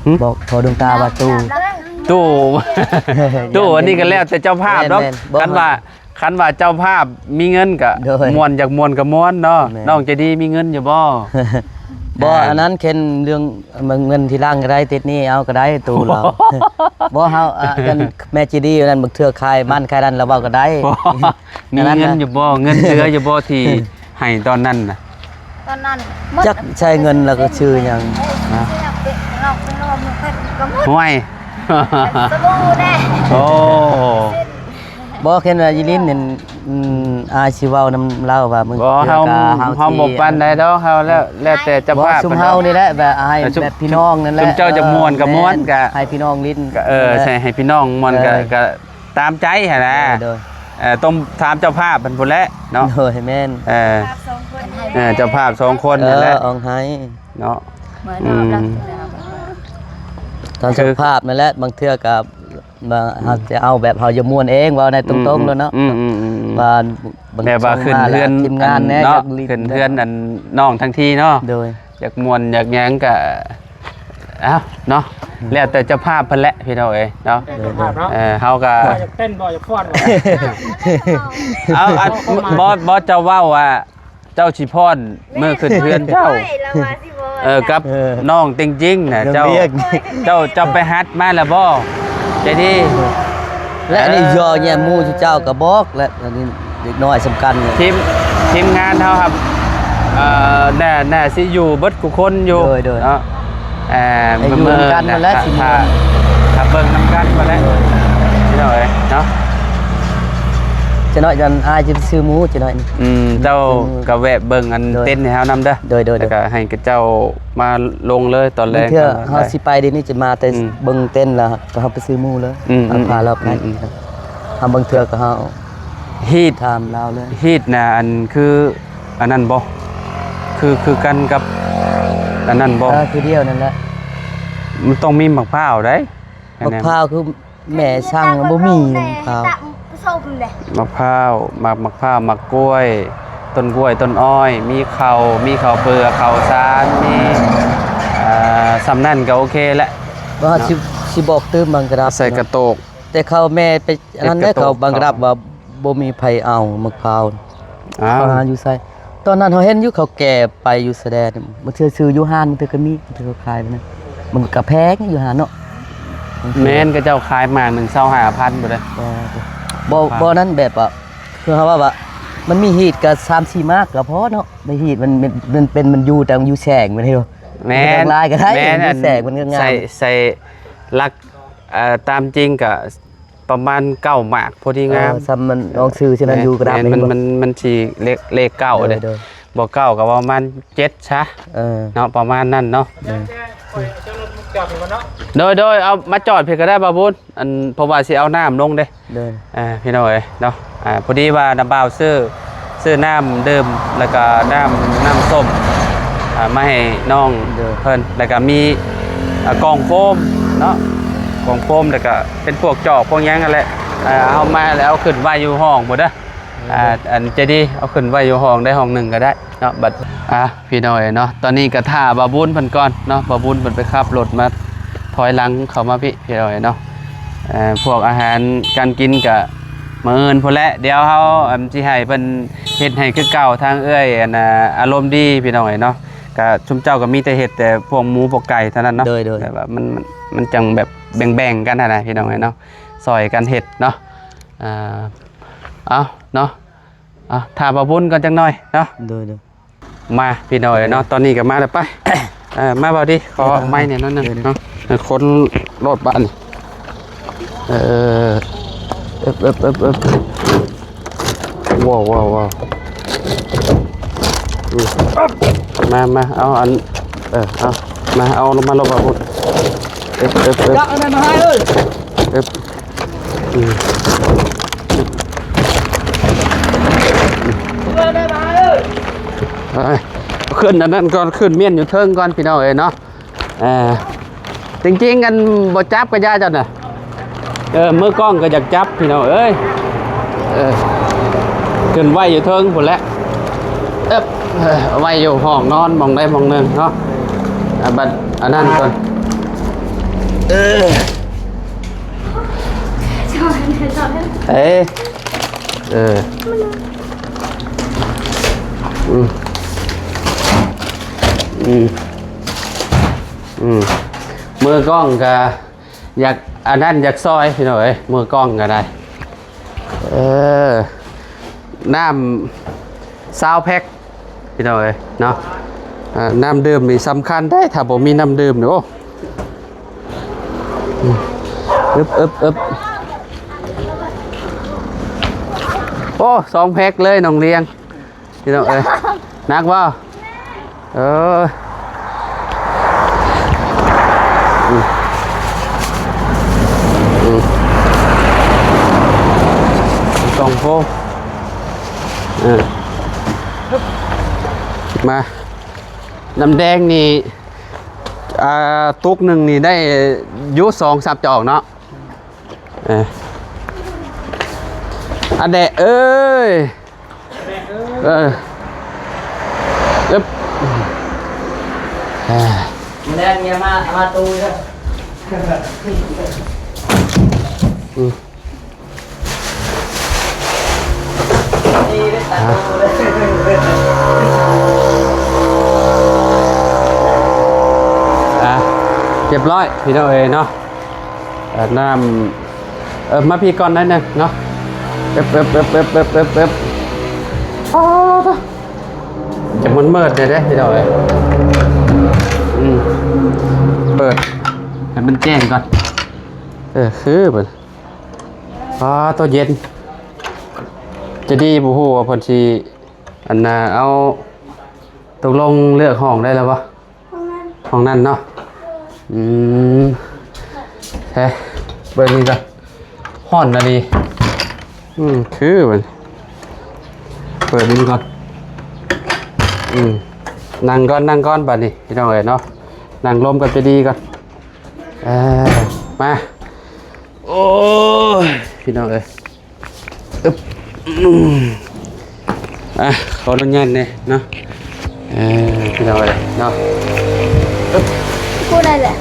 ຫຶ? ບອກພໍ່ດວງຕາວ່າຕູ້ ຕູ້ ຕູ້ ອັນນີ້ກໍແລ້ວແຕ່ເຈົ້າພາບເນາະ. ແມ່ນໆ ຄັນວ່າ ຄັນວ່າເຈົ້າພາບມີເງິນກໍ ໂດຍ ມ່ວນ ຢາກມ່ວນກໍມ່ວນເນາະ. ແມ່ນ ນ້ອງໃຈດີມີເງິນຢູ່ບໍ່? ບໍ່ ອ່າ ອັນນັ້ນເຄັນເລື່ອງເງິນທີຫຼັງກໍໄດ້ ຕິດໜີ້ເອົາກໍໄດ້ ຕູ້ລາວ. ບໍ່ ເຮົາ ອ່າ ອັນແມ່ໃຈດີນັ້ນ ບາງເທື່ອຂາຍມັນຂາຍນັ້ນລາວເວົ້າກໍໄດ້. ມີເງິນຢູ່ບໍ່? ເງິນເຫຼືອຢູ່ບໍ່ທີ່ໃຫ້ຕອນນັ້ນນະ? ຕອນນັ້ນ ຈັກໃຊ້ເງິນແລ້ວກໍຊື້ຫຍັງນະ? ຫ້ວຍ ສະບູແດ່. ໂອ້ ບໍ່ ເຫັນວ່າຢີລິນນັ້ນ ອືມ ອາຍຊິເວົ້ານຳລາວວ່າ ມື້ເທື່ອກໍເຮົາ ເຮົາບໍ່ປານໃດດອກ ເຮົາແລ້ວ ແລ້ວແຕ່ເຈົ້າພາບ. ຊຸມເຮົານີ້ແຫຼະ ແບບໃຫ້ ເອີ ຊຸມ ແບບພີ່ນ້ອງນັ້ນແຫຼະ. ຊຸມເຈົ້າຈະມ່ວນກໍມ່ວນ ເອີ ກໍ ໃຫ້ພີ່ນ້ອງຫຼິ້ນ ກໍ ເອີ ໃຫ້ພີ່ນ້ອງມ່ວນ ເອີ ກໍ ກໍ ຕາມໃຈຫັ້ນນະ. ໂດຍ ໂດຍ ເອີ ຕ້ອງຖາມເຈົ້າພາບເພິ່ນພຸ້ນແຫຼະເນາະ. ໂດຍ ແມ່ນ ເອີ ເຈົ້າພາບສອງຄົນ ເອີ ເຈົ້າພາບສອງຄົນຫັ້ນແຫຼະ ເອີ ອອງໃຫ້ເນາະ. ອືມ ຕາມສະພາບນັ້ນແຫຼະ ບາງເທື່ອກໍວ່າເຮົາຈະເອົາແບບເຮົາຢາກມ່ວນເອງ ເວົ້າໃນຕົງໆໂລດເນາະ. ອືມໆ ວ່າບາງ ແບບວ່າຂຶ້ນເຮືອນທີມງານແດ່ ເນາະ ຢາກຫຼິ້ນ ຂຶ້ນເຮືອນອັນນ້ອງທັງທີເນາະ. ໂດຍ ຢາກມ່ວນຢາກຫຍັງກະ ເອົ້າເນາະ ແລ້ວແຕ່ເຈົ້າພາບເພິ່ນແຫຼະ ພີ່ນ້ອງເອີຍເນາະ. ເອີ ເຮົາກະ ຢາກເຕັ້ນບໍ່ ຢາກຟ້ອນບໍ່? ເອົາ ອັນ ບໍ່ ບໍ່ ເຈົ້າເວົ້າວ່າເຈົ້າຊິຟ້ອນມື້ຂຶ້ນເຮືອນເຈົ້າ ເອີ ກັບ ເອີ ນ້ອງເຕັງຈິງນະ ເຈົ້າ ເຈົ້າ ເຈົ້າໄປຫັດມາແລ້ວບໍ່? ໃຈດີ ແລະ ອັນນີ້ ເອີ ຍໍແຍມໝູ່ເຈົ້າກໍບອກ ແລະ ອັນນີ້ເດັກນ້ອຍສຳຄັນ ທີມ ທີມງານເຮົາ ເອີ ໜ້າ ໜ້າຊິຢູ່ເບິດ ທຸກຄົນຢູ່ ໂດຍ ໂດຍ ເນາະ ເອີ ໃຫ້ຢູ່ນຳກັນນັ້ນແຫຼະ ຊິ ຖ້າ ຖ້າເບິ່ງນຳກັນພຸ້ນແຫຼະ ພີ່ນ້ອງເອີຍເນາະ. ຈັກໜ້ອຍຈັນອ້າຍຊິໄປຊື້ໝູຈັກໜ້ອຍ ອືມ ເຈົ້າກໍແວະເບິ່ງອັນ ໂດຍ ເຕັນໃຫ້ເຮົານຳເດີ ໂດຍ ໂດຍ ແລ້ວກໍໃຫ້ເຂົາເຈົ້າມາລົງເລີຍຕອນແລງ ບາງເທື່ອເຮົາຊິໄປດຽວນີ້ ຈະມາແຕ່ ອືມ ເບິ່ງເຕັນ ແລ້ວກໍເຮົາໄປຊື້ໝູເລີຍ ອືມ ເຮົາພາລາວໄປ ອືມ ເຮົາບາງເທື່ອກໍເຮົາ ຮີດ ຖາມລາວເລີຍ ຮີດນະ ອັນຄື ອັນນັ້ນບໍ່? ຄື ຄືກັນກັບອັນນັ້ນບໍ່? ເອີ ຄືດຽວນັ້ນແຫຼະ ມັນຕ້ອງມີໝາກພ້າວໃດ໋ ໝາກພ້າວຄືແມ່ສັ່ງບໍ່ມີໝາກພ້າວ ໝາກພ້າວ ໝາກ ໝາກພ້າວ ໝາກກ້ວຍ ຕົ້ນກ້ວຍ ຕົ້ນອ້ອຍ ມີເຂົ້າ ມີເຂົ້າເປືອກ ເຂົ້າສານ ມີ ເອີ ສ່ຳນັ້ນກໍໂອເຄແຫຼະ ວ່າ ເນາະ ຊິ ຊິບອກຕື່ມບັງກະດັບ ໃສ່ກະໂຕກ ແຕ່ເຂົາແມ່ໄປ ອັນນັ້ນແຫຼະ ເຂົາບັງກະດັບວ່າບໍ່ມີໃຜເອົາໝາກພ້າວ ອ້າວ ເຂົາຫາຢູ່ໃສ ຕອນນັ້ນເຮົາເຫັນຢູ່ເຂົາແກ່ໄປຢູ່ຊາຍແດນ ບາງເທື່ອຊື້ຢູ່ຮ້ານ ບາງເທື່ອກໍມີ ບາງເທື່ອເຂົາຂາຍໄປນະ ມັນກໍແພງຢູ່ຮ້ານເນາະ. ແມ່ນ ເຂົາເຈົ້າຂາຍໝາກໜຶ່ງຊາວຫ້າພັນພຸ້ນເດ້. ບໍ່ ບໍ່ນັ້ນແບບວ່າ ຄືເຮົາວ່າ ວ່າມັນມີຮີດກໍສາມສີ່ໝາກກໍພໍເນາະ. ໃນຮີດມັນ ມັນ ມັນເປັນ ມັນຢູ່ ແຕ່ຢູ່ແສງມັນເດ. ແມ່ນ ຫຼາຍກໍໄດ້ ແມ່ນ ຢູ່ແສງມັນກໍງາມ ໃສ່ ໃສ່ຫຼັກ ເອີ ຕາມຈິງກໍ ປະມານເກົ້າໝາກ ພໍດີງາມ. ເອີ ສ່ຳມັນລອງຊື້ຊິນັ້ນຢູ່ກະດາດ ແມ່ນ ມັນ ມັນ ມັນຊິເລກ ເລກເກົ້າເດ້. ໂດຍ ບໍ່ເກົ້າກໍປະມານເຈັດຊະ. ເອີ ເນາະ ປະມານນັ້ນເນາະ. ໂດຍ ໂດຍ ເອົາມາຈອດພີ້ກໍໄດ້ບ່າວບຸນ ອັນ ເພາະວ່າຊິເອົານ້ຳລົງເດ້. ໂດຍ ອ່າ ພີ່ນ້ອງເອີຍເນາະ. ອ່າ ພໍດີວ່ານ້າບ່າວຊື້ ຊື້ນ້ຳດື່ມ ແລ້ວກໍນ້ຳ ນ້ຳສົ້ມ ອ່າ ມາໃຫ້ນ້ອງ ໂດຍ ເພິ່ນ ແລ້ວກໍມີ ອ່າ ກ່ອງໂຟມເນາະ ກ່ອງໂຟມ ແລ້ວກໍເປັນພວກຈອກພວກຫຍັງຫັ້ນແຫຼະ. ອ່າ ເອົາມາແລ້ວເອົາຂຶ້ນໄວ້ຢູ່ຫ້ອງພຸ້ນເດີ. ໂດຍ ອ່າ ອັນໃຈດີ ເອົາຂຶ້ນໄວ້ຢູ່ຫ້ອງໃດຫ້ອງໜຶ່ງກໍໄດ້ເນາະ. ບັດ ອ່າ ພີ່ນ້ອງເອີຍເນາະ ຕອນນີ້ກໍຖ້າບ່າວບຸນເພິ່ນກ່ອນເນາະ. ບ່າວບຸນເພິ່ນໄປຂັບລົດມາ ຖອຍຫຼັງເຂົ້າມາພີ້ ພີ່ນ້ອງເອີຍເນາະ. ເອີ ພວກອາຫານການກິນກະມື້ອື່ນພຸ້ນແຫຼະ ດຽວເຮົາ ອັນ ຊິໃຫ້ເພິ່ນເຮັດໃຫ້ຄືເກົ່າ ທາງເອື້ອຍ ອັນ ອາ ອາລົມດີ ພີ່ນ້ອງເອີຍເນາະ. ກະຊຸມເຈົ້າກໍມີແຕ່ເຮັດແຕ່ພວກໝູພວກໄກ່ເທົ່ານັ້ນເນາະ. ໂດຍ ໂດຍ ແບບວ່າມັນ ມັນ ມັນຈັ່ງແບບແບ່ງໆກັນຫັ້ນນະ ພີ່ນ້ອງເອີຍເນາະ ຊ່ອຍກັນເຮັດເນາະ. ອ່າ ເອົາເນາະ ເອົາ ຖ້າບ່າວບຸນກ່ອນຈັກໜ່ອຍເນາະ. ໂດຍ ໂດຍ ມາພີ່ນ້ອງເອີຍເນາະ ຕອນນີ້ກໍມາແລ້ວ ໄປ ເອີ ມາບ່າວດີ ຂໍໄມ້ແດ່ໜ້ອຍໜຶ່ງເນາະ. ເອີ ຄົນໂລດບາດນີ້ ເອີ ເອີບ ເອີບ ເອີບ ເອີບ ວ້າວ ວ້າວ ວ້າວ ອືມ ມາ ມາ ເອົາອັນ ເອີ ເອົາ ມາ ເອົາລົງມາລົງມາພຸ້ນ ເອີບ ເອີບ ເອີບ ເອົາອັນນັ້ນມາໃຫ້ເອີຍ ເອີບ ອືມ ເອົາຂຶ້ນອັນນັ້ນກ່ອນ ຂຶ້ນມ້ຽນຢູ່ເທິງກ່ອນ ພີ່ນ້ອງເອີຍເນາະ. ເອີ ຈິງໆ ອັນບໍ່ຈັບກໍຢ່າເຈົ້ານະ ເອີ ມືກ້ອງກໍຢາກຈັບ ພີ່ນ້ອງເອີຍ ເອີ ຂຶ້ນໄວ້ຢູ່ເທິງພຸ້ນແຫຼະ ເອີບ ເອີ ເອົາໄວ້ຢູ່ຫ້ອງນອນໝ່ອງໃດໝ່ອງໜຶ່ງເນາະ. ອ່າ ບັດອັນນັ້ນກ່ອນ ເອີ ເອີ ເອີ ອືມ ອືມ ອືມ ມືກ້ອງກະຢາກອັນນັ້ນຢາກຊ່ອຍ ພີ່ນ້ອງເອີຍ ມືກ້ອງກະໄດ້ ເອີ ນ້ຳຊາວແພັກ ພີ່ນ້ອງເອີຍເນາະ. ອ່າ ນ້ຳດື່ມນີ້ສຳຄັນເດ້ ຖ້າບໍ່ມີນ້ຳດື່ມນີ້ ໂອ້ ອຶບ ອຶບ ອຶບ ໂອ້ ສອງແພັກເລີຍ ນ້ອງລຽງ ພີ່ນ້ອງເອີຍ ໜັກບໍ່? ເອີ ອືມ ອືມ ສອງໂພ ເອີ ມາ ນ້ຳແດງນີ້ ອ່າ ຕຸກໜຶ່ງນີ້ໄດ້ຢູ່ສອງສາມຈອກເນາະ. ເອີ ອັນແດະເອີຍ ເອີ ອຶບ ເອີ ມື້ແລງເມຍມາ ມາຕູ້ເດີ ອືມ ອ່າ ຮຽບຮ້ອຍ ພີ່ນ້ອງເອີຍເນາະ. ເອີ ນ້ຳ ເອີ ມາພີ້ກ່ອນໜ້ອຍໜຶ່ງເນາະ ເອີບ ເອີບ ເອີບ ອໍ ຈະມືດໆ ແດ່ເດ້ ພີ່ນ້ອງເອີຍ ອືມ ເປີດໃຫ້ມັນແຈ້ງກ່ອນ ເອີ ຄືເບິ່ງ ອໍ ໂຕເຢັນ ຈະດີ ບໍ່ຮູ້ວ່າເພິ່ນຊິ ອັນນ່າ ເອົາ ຕົກລົງເລືອກຫ້ອງໄດ້ແລ້ວບໍ່? ຫ້ອງນັ້ນ ຫ້ອງນັ້ນເນາະ ອືມ ເອີ ເບິ່ງນີ້ກ່ອນ ຮ້ອນອີ່ຫຼີ ອືມ ຄືມັນ ເປີດເບິ່ງກ່ອນ ອືມ ນັ່ງກ່ອນ ນັ່ງກ່ອນ ບາດນີ້ ພີ່ນ້ອງເອີຍເນາະ ນັ່ງລົມກັນໄປດີກ່ອນ ເອີ ມາ ໂອ້ຍ ພີ່ນ້ອງເອີຍ ອຶບ ອືມ ອ່ະ ຂໍອະນຸຍາດແດ່ເນາະ ເອີ ພີ່ນ້ອງເອີຍເນາະ ອຶບ ຜູ້ໃດແຫຼະ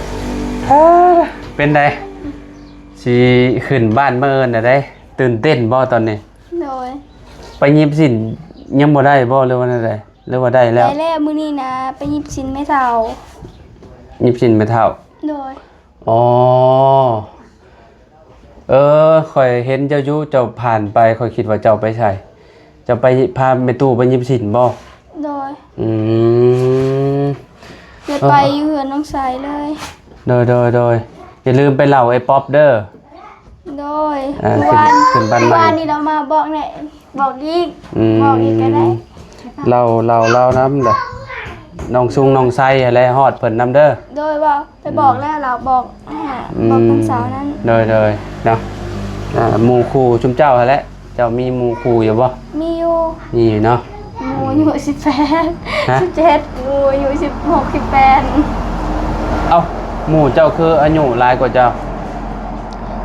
ເປັນໃດ ຊິຂຶ້ນບ້ານມື້ອື່ນແລ້ວເດ້ ຕື່ນເຕັ້ນບໍ່ຕອນນີ້? ໂດຍ ໄປຫຍິບສິນຍັງບໍ່ໄດ້ບໍ່ ຫຼືວ່າແນວໃດ? ຫຼືວ່າໄດ້ແລ້ວ? ໄດ້ແລ້ວ ມື້ນີ້ນະ ໄປຫຍິບສິນແມ່ເຖົ້າ. ຫຍິບສິນແມ່ເຖົ້າ? ໂດຍ. ອໍ ເອີ ຂ້ອຍເຫັນເຈົ້າຢູ່ ເຈົ້າຜ່ານໄປ ຂ້ອຍຄິດວ່າເຈົ້າໄປໃສ? ເຈົ້າໄປພາແມ່ຕູ້ໄປຫຍິບສິນບໍ່? ໂດຍ. ອືມ ແລ້ວໄປຢູ່ເຮືອນນ້ອງໄຊເລີຍ. ໂດຍ ໂດຍ ໂດຍ. ຢ່າລືມໄປເລົ່າໄອ້ປັອບເດີ. ໂດຍ. ເອີ ຂຶ້ນ ຂຶ້ນບ້ານໃໝ່ ວານນີ້ລາວມາບອກແດ່ ບອກອີກ. ອືມ ບອກອີກກໍໄດ້. ເລົ່າ ເລົ່າ ເລົ່ານຳເດີ ນ້ອງຊຸງນ້ອງໄຊຫັ້ນແຫຼະ ຮອດເພິ່ນນຳເດີ. ໂດຍ ເວົ້າໄປບອກແລ້ວ ລາວບອກ ອືມ ບອກເພິ່ນສາວນັ້ນ. ໂດຍ ໂດຍ ເນາະ. ອ່າ ໝູ່ຄູ່ຊຸມເຈົ້າຫັ້ນແຫຼະ ເຈົ້າມີໝູ່ຄູ່ຢູ່ບໍ່? ມີຢູ່. ມີຢູ່ເນາະ. ໝູ່ອາຍຸສິບແປດ ຮະ? ສິບເຈັດ ໝູ່ອາຍຸສິບຫົກ ສິບແປດ. ເອົ້າ ໝູ່ເຈົ້າຄືອາຍຸຫຼາຍກວ່າເຈົ້າ?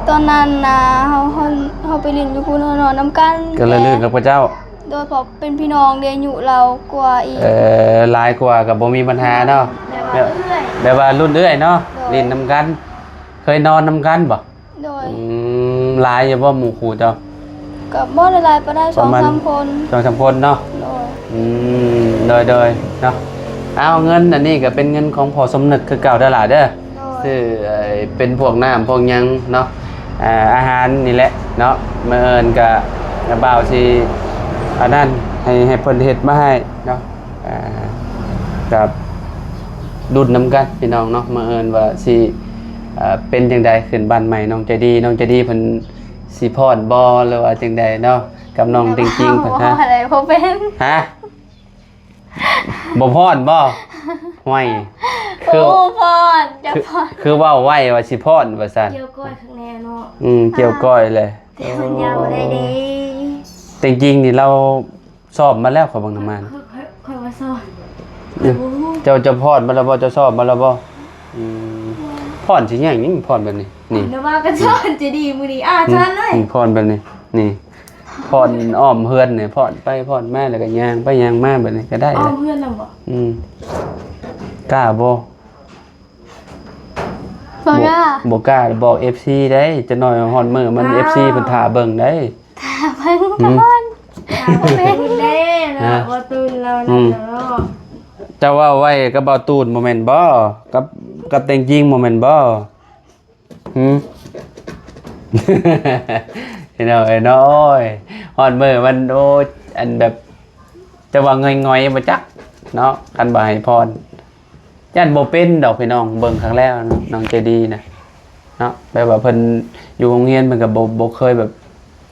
ຕອນນັ້ນນະ ເຮົາ ເຮົາ ເຮົາໄປຫຼິ້ນຢູ່ພຸ້ນ ເຮົານອນນຳກັນ ກໍເລີຍລື່ນກັບເຂົາເຈົ້າ. ໂດຍ ເພາະເປັນພີ່ນ້ອງເດ ອາຍຸລາວກວ່າອີກ. ເອີ ຫຼາຍກວ່າກໍບໍ່ມີບັນຫາເນາະ. ແບບວ່າ ແບບ ເອື້ອຍ ແບບວ່າລຸ້ນເອື້ອຍເນາະ. ໂດຍ. ຫຼິ້ນນຳກັນ ເຄີຍນອນນຳກັນບໍ່? ໂດຍ. ອືມ ຫຼາຍຢູ່ບໍ່ໝູ່ຄູ່ເຈົ້າ? ກໍບໍ່ໄດ້ຫຼາຍປານໃດ ປະມານສອງສາມຄົນ ສອງສາມຄົນເນາະ. ໂດຍ. ອືມ ໂດຍໆ ເນາະ. ເອົາ ເງິນອັນນີ້ກໍເປັນເງິນຂອງພໍ່ສົມນຶກຄືເກົ່າເດີຫຼ້າເດີ. ໂດຍ. ຊື້ ເອີ ເປັນພວກນ້ຳພວກຫຍັງເນາະ ອາ ອາຫານນີ້ແຫຼະເນາະ. ມື້ອື່ນກະນ້າບ່າວຊິອັນນັ້ນ ໃຫ້ ໃຫ້ເພິ່ນເຮັດມາໃຫ້ເນາະ. ອາ ກະລຸ້ນນຳກັນພີ່ນ້ອງເນາະ ມື້ອື່ນວ່າຊິ ເອີ ເປັນຈັ່ງໃດ ຂຶ້ນບ້ານໃໝ່ນ້ອງໃຈດີ ນ້ອງໃຈດີເພິ່ນຊິຟ້ອນບໍ່ ຫຼືວ່າຈັ່ງໃດເນາະ ກັບນ້ອງຕິງຈິງເພິ່ນ. ຮະ? ບໍ່ເປັນ ຮະ? ບໍ່ຟ້ອນບໍ່? ຫ້ວຍ ຄື ໂອ້ ຟ້ອນ ຢ່າຟ້ອນ ຄື ຄືເວົ້າໄວ້ວ່າຊິຟ້ອນວ່າຊັ້ນ. ກ່ຽວກ້ອຍຂ້າງແນ່ເນາະ. ອືມ ກ່ຽວກ້ອຍແຫຼະ. ແຕ່ມັນຍາວບໍ່ໄດ້ເດ້. ແຕ່ຈິງໆນີ້ລາວຊ້ອມມາແລ້ວ ຂ້ອຍເບິ່ງນຳມານ. ຂ້ອຍ ຂ້ອຍ ຂ້ອຍວ່າຊ້ອມ. ອືມ ຂ້ອຍບໍ່ຮູ້. ເຈົ້າ ເຈົ້າຟ້ອນມາແລ້ວບໍ່? ເຈົ້າຊ້ອມມາແລ້ວບໍ່? ອືມ ຟ້ອນຊິຍາກຫຍັງ ຟ້ອນແບບນີ້ ນີ້ ນະວ່າກໍສອນຈະດີມື້ນີ້ ອາ ອືມ ສອນເລີຍ. ອືມ ຟ້ອນແບບນີ້ ນີ້ ຟ້ອນອ້ອມເຮືອນນີ້ ຟ້ອນໄປຟ້ອນມາ ແລ້ວກໍຍ່າງໄປຍ່າງມາແບບນີ້ກໍໄດ້. ອ້ອມເຮືອນນຳບໍ່? ອືມ ກ້າບໍ່? ບໍ່ກ້າ ບໍ່ກ້າບອກເອັຟຊີໄດ໋ ຈັກໜ້ອຍຮອດມື້ມັນ ເອັຟຊີເພິ່ນຖ້າເບິ່ງໄດ໋. ຖ້າເບິ່ງກ່ອນ ຖ້າເບິ່ງເດ້ເນາະ. ບໍ່ຕື່ນລາວນັ້ນເນາະ. ເຈົ້າເວົ້າໄວ້ກັບເບົາຕູນບໍ່ແມ່ນບໍ່? ກັບ ກັບແຕງຈິງບໍ່ແມ່ນບໍ່? ຫື ພີ່ນ້ອງເອີຍເນາະ. ໂອ້ຍ ຮອດມື້ມັນ ໂອ້ຍ ອັນແບບ ຈະວ່າງ່ອຍໆບໍ່ຈັກເນາະ ຄັນບໍ່ໃຫ້ພອນ. ຢ້ານບໍ່ເປັນດອກພີ່ນ້ອງ ເບິ່ງຄັກແລ້ວເນາະ ນ້ອງໃຈດີນະເນາະ. ແບບວ່າເພິ່ນຢູ່ໂຮງຮຽນ ເພິ່ນກໍບໍ່ ບໍ່ເຄີຍແບບ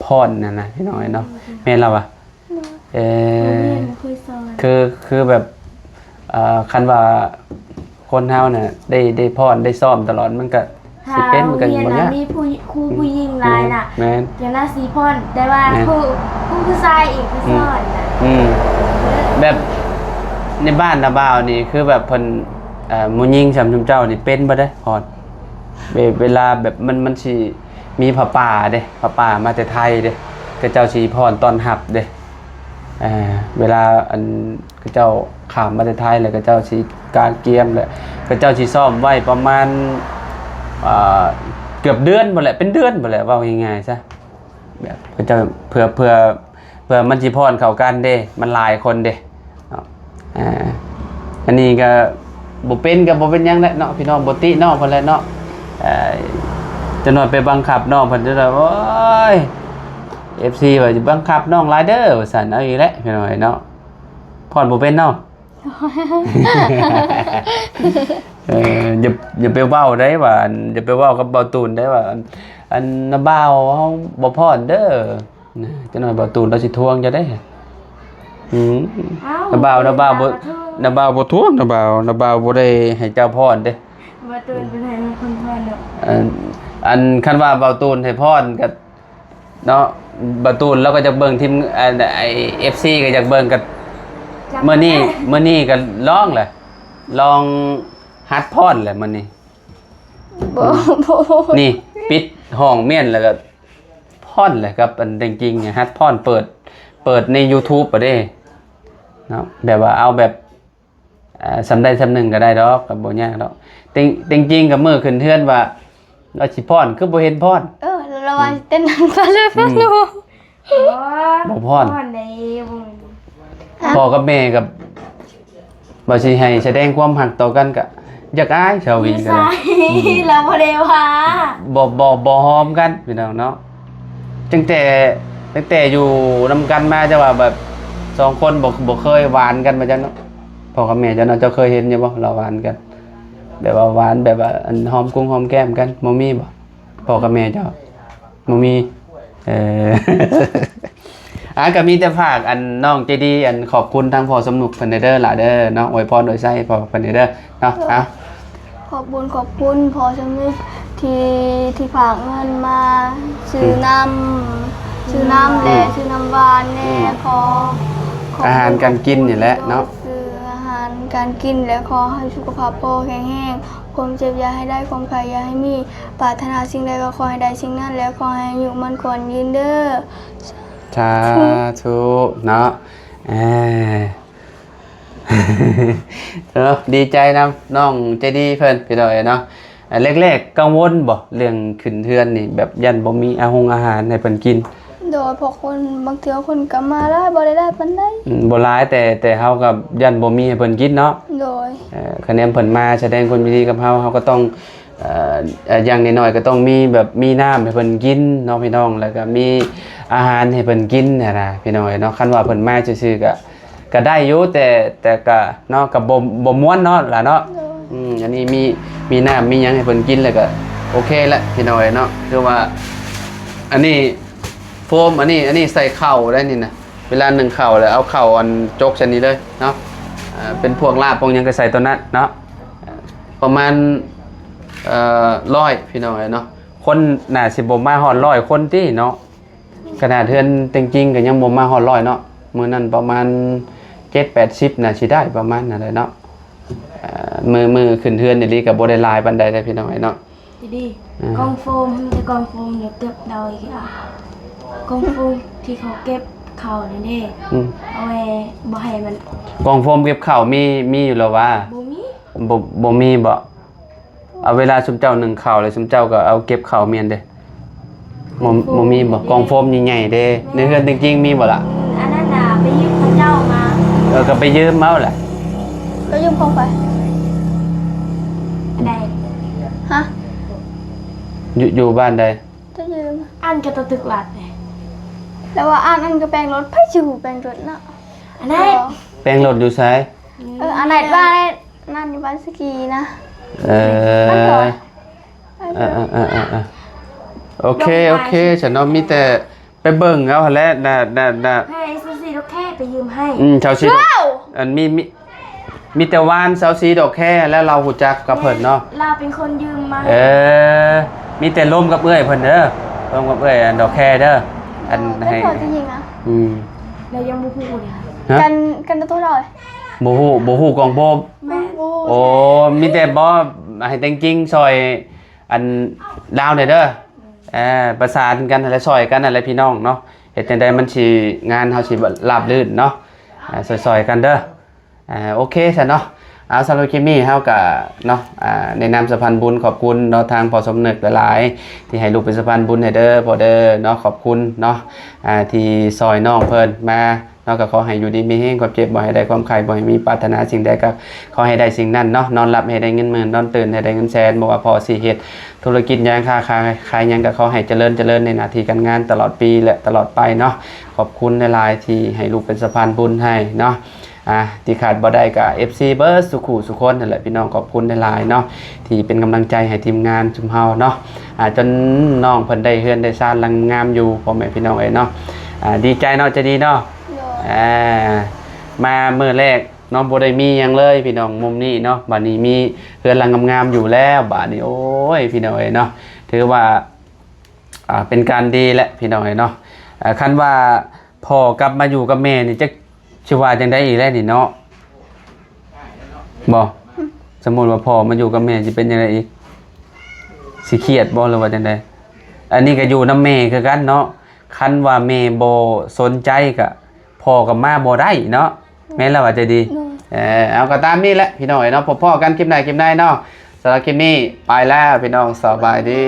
ຟ້ອນຫັ້ນນະ ພີ່ນ້ອງເອີຍເນາະ. ແມ່ນລະວະ? ເອີ ຄື ຄືແບບ ເອີ ຄັນວ່າຄົນເຮົານະ ໄດ້ ໄດ້ຟ້ອນ ໄດ້ຊ້ອມຕະຫຼອດ ມັນກະ ຊິເປັນ ມັນກໍບໍ່ຍາກ. ມີຜູ້ ຄູຜູ້ຍິງຫຼາຍນະ. ແມ່ນ ຈັ່ງນັ້ນຊິຟ້ອນ ແຕ່ວ່າ ແມ່ນ ຄູ ຄູຜູ້ຊາຍອີກ ອືມ ຜູ້ສອນນະ. ອືມ ແບບໃນບ້ານນະບ່າວນີ້ ຄືແບບເພິ່ນ ເອີ ໝູ່ຍິງຊ່ຳຊຸມເຈົ້ານີ້ເປັນບໍ່ເດ້ ຟ້ອນ? ເວ ເວລາແບບມັນ ມັນຊິມີຜ້າປ່າເດ້ ຜ້າປ່າມາແຕ່ໄທເດ້ ເຂົາເຈົ້າຊິຟ້ອນຕ້ອນຮັບເດ້. ເອີ ເວລາອັນ ເຂົາເຈົ້າຂ້າມມາແຕ່ໄທ ແລ້ວເຂົາເຈົ້າຊິກາງກຽມ ແລ້ວເຂົາເຈົ້າຊິຊ້ອມໄວ້ປະມານ ເອີ ເກືອບເດືອນພຸ້ນແຫຼະ ເປັນເດືອນພຸ້ນແຫຼະ ເວົ້າງ່າຍໆຊະ. ແບບເຂົາເຈົ້າ ເພື່ອ ເພື່ອ ເພື່ອມັນຊິຟ້ອນເຂົ້າກັນເດ້ ມັນຫຼາຍຄົນເດ້ເນາະ. ອ່າ ອັນນີ້ກໍບໍ່ເປັນ ກໍບໍ່ເປັນຫຍັງແຫຼະເນາະ ພີ່ນ້ອງ ບໍ່ຕິນ້ອງເພິ່ນແຫຼະເນາະ. ເອີ ຈັກໜ້ອຍໄປບັງຄັບນ້ອງເພິ່ນ ຈັກໜ້ອຍ ໂອ້ຍ ເອັຟຊີ ວ່າຊິບັງຄັບນ້ອງຫຼາຍເດີວ່າຊັ້ນ. ເອົາອີກແຫຼະ ພີ່ນ້ອງເອີຍເນາະ. ຟ້ອນບໍ່ເປັນເນາະ. ເອີ ຢ່າ ຢ່າໄປເວົ້າໄດ້ວ່າ ອັນ ຢ່າໄປເວົ້າກັບເບົາຕູນໄດ້ວ່າ ອັນ ອັນ ນ້າບ່າວເຮົາບໍ່ຟ້ອນເດີນະ. ຈັກໜ້ອຍເບົາຕູນລາວຊິທວງເຈົ້າເດ້. ອືມ ອ້າວ ນ້າບ່າວ ນ້າບ່າວບໍ່ ນ້າບ່າວບໍ່ທວງ ນ້າບ່າວ ນ້າບ່າວບໍ່ໄດ້ໃຫ້ເຈົ້າຟ້ອນເດ້. ເບົາຕູນເພິ່ນໃຫ້ເຮົາຄົນຟ້ອນເນາະ. ອັນ ອັນ ຄັນວ່າເບົາຕູນໃຫ້ຟ້ອນກໍ ເນາະ ເບົາຕູນລາວກໍຢາກເບິ່ງທີມ ອັນ ໄອ້ ເອັຟຊີ ກໍຢາກເບິ່ງ ກໍມື້ນີ້ ມື້ນີ້ກໍລອງແຫຼະ ລອງຫັດຟ້ອນແຫຼະມື້ນີ້. ບໍ່ ອືມ ບໍ່ ນີ້ ປິດຫ້ອງມ້ຽນແລ້ວກໍຟ້ອນແຫຼະ ກັບອັນແຕງຈິງ ຫັດຟ້ອນ ເປີດ ເປີດໃນຢູທູບເອົາເດ້ເນາະ. ແບບວ່າເອົາແບບ ອ່າ ສ່ຳໃດສ່ຳໜຶ່ງກໍໄດ້ດອກ ກໍບໍ່ຍາກດອກ. ແຕງ ແຕງຈິງກໍມື້ຂຶ້ນເຮືອນວ່າ ວ່າຊິຟ້ອນ ຄືບໍ່ເຫັນຟ້ອນ. ເອີ ລາວວ່າ ອືມ ຊິເຕັ້ນນຳກັນເລີຍ. ອືມ ບໍ່ຟ້ອນ ບໍ່ຟ້ອນ ຟ້ອນໃດ ບໍ່ແມ່ນ ພໍ່ກັບແມ່ກໍ ວ່າຊິໃຫ້ສະແດງຄວາມຮັກຕໍ່ກັນກະຢາກອາຍ ສາວວີກໍໄດ້ ລາວບໍ່ໄດ້ວ່າ ບໍ່ ບໍ່ ບໍ່ຫອມກັນພີ່ນ້ອງເນາະ. ຕັ້ງແຕ່ ຕັ້ງແຕ່ຢູ່ນຳກັນມາ ຈະວ່າແບບສອງຄົນບໍ່ ບໍ່ເຄີຍຫວານກັນວ່າຊັ້ນເນາະ. ພໍ່ກັບແມ່ເຈົ້າເນາະ ເຈົ້າເຄີຍເຫັນຢູ່ບໍ່ລາວຫວານກັນ? ແບບວ່າຫວານແບບວ່າ ອັນ ຫອມກຸງຫອມແກ້ມກັນ ບໍ່ມີບໍ່? ພໍ່ກັບແມ່ເຈົ້າ ບໍ່ມີ. ເອີ ອ່າ ກໍມີແຕ່ຝາກ ອັນ ນ້ອງໃຈດີ ອັນ ຂອບຄຸນທາງພໍ່ສົມນຶກເພິ່ນເດີຫຼະເດີເນາະ ອວຍພອນອວຍໄຊພໍ່ເພິ່ນເດີເນາະ. ເອົາ ຂອບບຸນຂອບຄຸນພໍ່ສົມນຶກທີ່ ທີ່ຝາກເງິນມາຊື້ ອືມ ນ້ຳ ຊື້ນ້ຳ ອືມ ແລະ ຊື້ນ້ຳຫວານແດ່ ອືມ ຂໍ ຂໍ ອາຫານການກິນນີ້ແຫຼະເນາະ ໂດຍ ຊື້ອາຫານການກິນ ແລະ ຂໍໃຫ້ສຸຂະພາບພໍ່ແຂງແຮງ ຄວາມເຈັບຢ່າໃຫ້ໄດ້ ຄວາມໄຂ້ຢ່າໃຫ້ມີ ປາດຖະໜາສິ່ງໃດກໍຂໍໃຫ້ໄດ້ສິ່ງນັ້ນ ແລະ ຂໍໃຫ້ອາຍຸໝັ້ນຂວັນຍືນເດີ. ສາທຸເນາະ. ເອີ ເນາະ ດີໃຈນຳນ້ອງໃຈດີເພິ່ນ ພີ່ນ້ອງເອີຍເນາະ. ແລກໆກັງວົນບໍ່ເລື່ອງຂຶ້ນເຮືອນນີ້ ແບບຢ້ານບໍ່ມີອາຫົງອາຫານໃຫ້ເພິ່ນກິນ? ໂດຍ ເພາະຄົນ ບາງເທື່ອຄົນກໍມາຫຼາຍ ບໍ່ໄດ້ຫຼາຍປານໃດ. ອືມ ບໍ່ຫຼາຍ ແຕ່ ແຕ່ເຮົາກໍຢ້ານບໍ່ມີໃຫ້ເພິ່ນກິນເນາະ. ໂດຍ ເອີ ຄະແນນເພິ່ນມາສະແດງຄວາມຍິນດີກັບເຮົາ ເຮົາກໍຕ້ອງ ເອີ ເອີ ຢ່າງໜ້ອຍໆກໍຕ້ອງມີແບບ ມີນ້ຳໃຫ້ເພິ່ນກິນເນາະພີ່ນ້ອງ ແລ້ວກໍມີອາຫານໃຫ້ເພິ່ນກິນຫັ້ນນະ ພີ່ນ້ອງເອີຍເນາະ. ຄັນວ່າເພິ່ນມາຊື່ໆກໍ ກໍໄດ້ຢູ່ ແຕ່ ແຕ່ກໍເນາະ ກໍບໍ່ ບໍ່ມ່ວນເນາະຫຼະເນາະ. ໂດຍ ອືມ ອັນນີ້ມີ ມີນ້ຳມີຫຍັງໃຫ້ເພິ່ນກິນ ແລ້ວກໍໂອເຄແຫຼະ ພີ່ນ້ອງເອີຍເນາະ. ຄືວ່າ ອັນນີ້ໂຟມ ອັນນີ້ ອັນນີ້ໃສ່ເຂົ້າໄດ້ນີ້ນະ ເວລາໜຶ້ງເຂົ້າແລ້ວ ເອົາເຂົ້າອັນຈົກໃສ່ນີ້ເລີຍເນາະ. ອ່າ ເປັນພວກລາບພວກຫຍັງກໍໃສ່ຕົວນັ້ນເນາະ. ອ່າ ປະມານ ເອີ ຮ້ອຍ ພີ່ນ້ອງເອີຍເນາະ. ຄົນໜ້າຊິບໍ່ມາຮອດຮ້ອຍຄົນຕິເນາະ. ຂະໜາດເຮືອນເຕັງຈິງກໍຍັງບໍ່ມາຮອດຮ້ອຍເນາະ. ມື້ນັ້ນປະມານເຈັດແປດສິບ ໜ້າຊິໄດ້ປະມານນັ້ນແຫຼະເນາະ. ເອີ ມື້ ມື້ຂຶ້ນເຮືອນອີ່ຫຼີກໍບໍ່ໄດ້ຫຼາຍປານໃດເດ້ ພີ່ນ້ອງເອີຍເນາະ. ດີໆ ອ່າ ກ່ອງໂຟມ ມີແຕ່ກ່ອງໂຟມ ດຽວເກັບເອົາອີກ. ອ່າ ກ່ອງໂຟມທີ່ເຂົາເກັບເຂົ້ານັ້ນເດ້. ອືມ ເອົາໄວ້ບໍ່ໃຫ້ມັນ ກ່ອງໂຟມເກັບເຂົ້າມີ ມີຢູ່ແລ້ວຫວາ? ບໍ່ມີ. ບໍ່ ບໍ່ມີບໍ? ເອົາ ເວລາຊຸມເຈົ້າໜຶ້ງເຂົ້າແລ້ວ ຊຸມເຈົ້າກໍເອົາເກັບເຂົ້າແມ່ນເດ້. ບໍ່ ບໍ່ມີບໍ? ກ່ອງໂຟມໃຫຍ່ໆເດ້. ໃນເຮືອນເຕັງຈິງມີບໍ່ລະ? ອັນນັ້ນນະ ໄປຢືມເຂົາເຈົ້າມາ. ເອີ ກໍໄປຢືມເອົາລະ. ໄປຢືມຂອງໃຜ? ອັນໃດ? ຮະ? ຢູ່ ຢູ່ບ້ານໃດ? ໄປຢືມ ອັນກໍຕົວຕຶກລັດເດ້. ແຕ່ວ່າອັນ ອັນກໍແປງລົດ ໃຜຊິຮູ້ແປງລົດເນາະ. ອັນໃດ? ແປງລົດຢູ່ໃສ? ເອີ ອັນນັ້ນບ້ານນັ້ນ ຢູ່ບ້ານສະກີນະ. ເອີ ເອີ ເອີ ເອີ ເອີ ໂອເຄ ໂອເຄ ຊັ້ນເນາະ ມີແຕ່ໄປເບິ່ງເອົາຫັ້ນແຫຼະ ນະ ນະ ນະ ໃຫ້ຊາວສີ່ດອກແຄໄປຢືມໃຫ້. ອືມ ຊາວສີ່ ອັນ ມີ ມີ ມີແຕ່ວານຊາວສີ່ດອກແຄ ແລ້ວລາວຮູ້ຈັກກັບເພິ່ນເນາະ. ລາວເປັນຄົນຢືມມາ. ເອີ ມີແຕ່ລົມກັບເອື້ອຍເພິ່ນເດີ ລົມກັບເອື້ອຍ ອັນ ດອກແຄເດີ. ອັນ ເອີ ໃຫ້ ອືມ ລາວຍັງບໍ່ຮູ້ເດ. ຮະ? ກັນ ກັນຕົວເທົ່າໃດ? ບໍ່ຮູ້ ບໍ່ຮູ້ກອງໂຟມ. ແມ່ນ. ໂອ້ ມີແຕ່ບໍ່ໃຫ້ແຕງຈິງຊ່ອຍ ອັນ ລາວແດ່ເດີ. ເອີ ປະສານກັນຫັ້ນແຫຼະ ຊ່ອຍກັນຫັ້ນແຫຼະພີ່ນ້ອງເນາະ. ເຮັດຈັ່ງໃດມັນຊິ ງານເຮົາຊິລາບລື່ນເນາະ. ເອີ ຊ່ອຍໆກັນເດີ. ເອີ ໂອເຄຊັ້ນເນາະ. ເອົາ ສຳລັບຄລິບນີ້ເຮົາກະເນາະ ອ່າ ໃນນາມສະພານບຸນ ຂອບຄຸນເນາະ ທາງພໍ່ສົມນຶກຫຼາຍໆ ທີ່ໃຫ້ລູກເປັນສະພານບຸນໃຫ້ເດີພໍ່ເດີເນາະ. ຂອບຄຸນເນາະ ອ່າ ທີ່ຊ່ອຍນ້ອງເພິ່ນມາ ເນາະ. ກໍຂໍໃຫ້ຢູ່ດີມີແຮງ ຄວາມເຈັບບໍ່ໃຫ້ໄດ້ ຄວາມໄຂ້ບໍ່ໃຫ້ມີ ປາດຖະໜາສິ່ງໃດກໍຂໍໃຫ້ໄດ້ສິ່ງນັ້ນເນາະ. ນອນຫຼັບໃຫ້ໄດ້ເງິນໝື່ນ ນອນຕື່ນໃຫ້ໄດ້ເງິນແສນ. ບໍ່ວ່າພໍ່ຊິເຮັດທຸລະກິດຫຍັງ ຄ້າຂາຍ ຂາຍຫຍັງ ກໍຂໍໃຫ້ຈະເລີນ ຈະເລີນໃນໜ້າທີ່ການງານຕະຫຼອດປີ ແລະ ຕະຫຼອດໄປເນາະ. ຂອບຄຸນຫຼາຍໆທີ່ໃຫ້ລູກເປັນສະພານບຸນໃຫ້ເນາະ. ອ່າ ທີ່ຂາດບໍ່ໄດ້ກໍເອັຟຊີເບິດສູ່ຄູ່ສູ່ຄົນຫັ້ນແຫຼະພີ່ນ້ອງ. ຂອບຄຸນຫຼາຍໆເນາະ ທີ່ເປັນກຳລັງໃຈໃຫ້ທີມງານຊຸມເຮົາເນາະ. ອ່າ ຈົນນ້ອງເພິ່ນໄດ້ເຮືອນໄດ້ຊານຫຼັງງາມຢູ່ ພໍ່ແມ່ພີ່ນ້ອງເອີຍເນາະ. ອ່າ ດີໃຈເນາະ ໃຈດີເນາະ. ໂດຍ ອ່າ ມາມື້ແລກເນາະ ບໍ່ໄດ້ມີຫຍັງເລີຍພີ່ນ້ອງ ມຸມນີ້ເນາະ. ບາດນີ້ມີເຮືອນຫຼັງງາມໆຢູ່ແລ້ວ ບາດນີ້ ໂອ້ຍ ພີ່ນ້ອງເອີຍເນາະ ຖືວ່າ ອ່າ ເປັນການດີແຫຼະພີ່ນ້ອງເອີຍເນາະ. ອ່າ ຄັນວ່າພໍ່ກັບມາຢູ່ກັບແມ່ນີ້ ຈັກຊິວ່າຈັ່ງໃດອີກແລ້ວນີ້ເນາະ ບໍ່? ສົມມຸດວ່າພໍ່ມາຢູ່ກັບແມ່ຊິເປັນຈັ່ງໃດອີກ? ຊິຄຽດບໍ່ ຫຼືວ່າຈັ່ງໃດ? ອັນນີ້ກໍຢູ່ນຳແມ່ຄືກັນເນາະ. ຄັນວ່າແມ່ບໍ່ສົນໃຈກໍພໍ່ກໍມາບໍ່ໄດ້ເນາະ. ແມ່ນແລ້ວວ່າໃຈດີ. ໂດຍ ເອີ ເອົາ ກໍຕາມນີ້ແຫຼະພີ່ນ້ອງເອີຍເນາະ. ພົບພໍ້ກັນຄລິບໜ້າຄລິບໃນເນາະ. ສຳລັບຄລິບນີ້ໄປແລ້ວພີ່ນ້ອງ ສະບາຍດີ.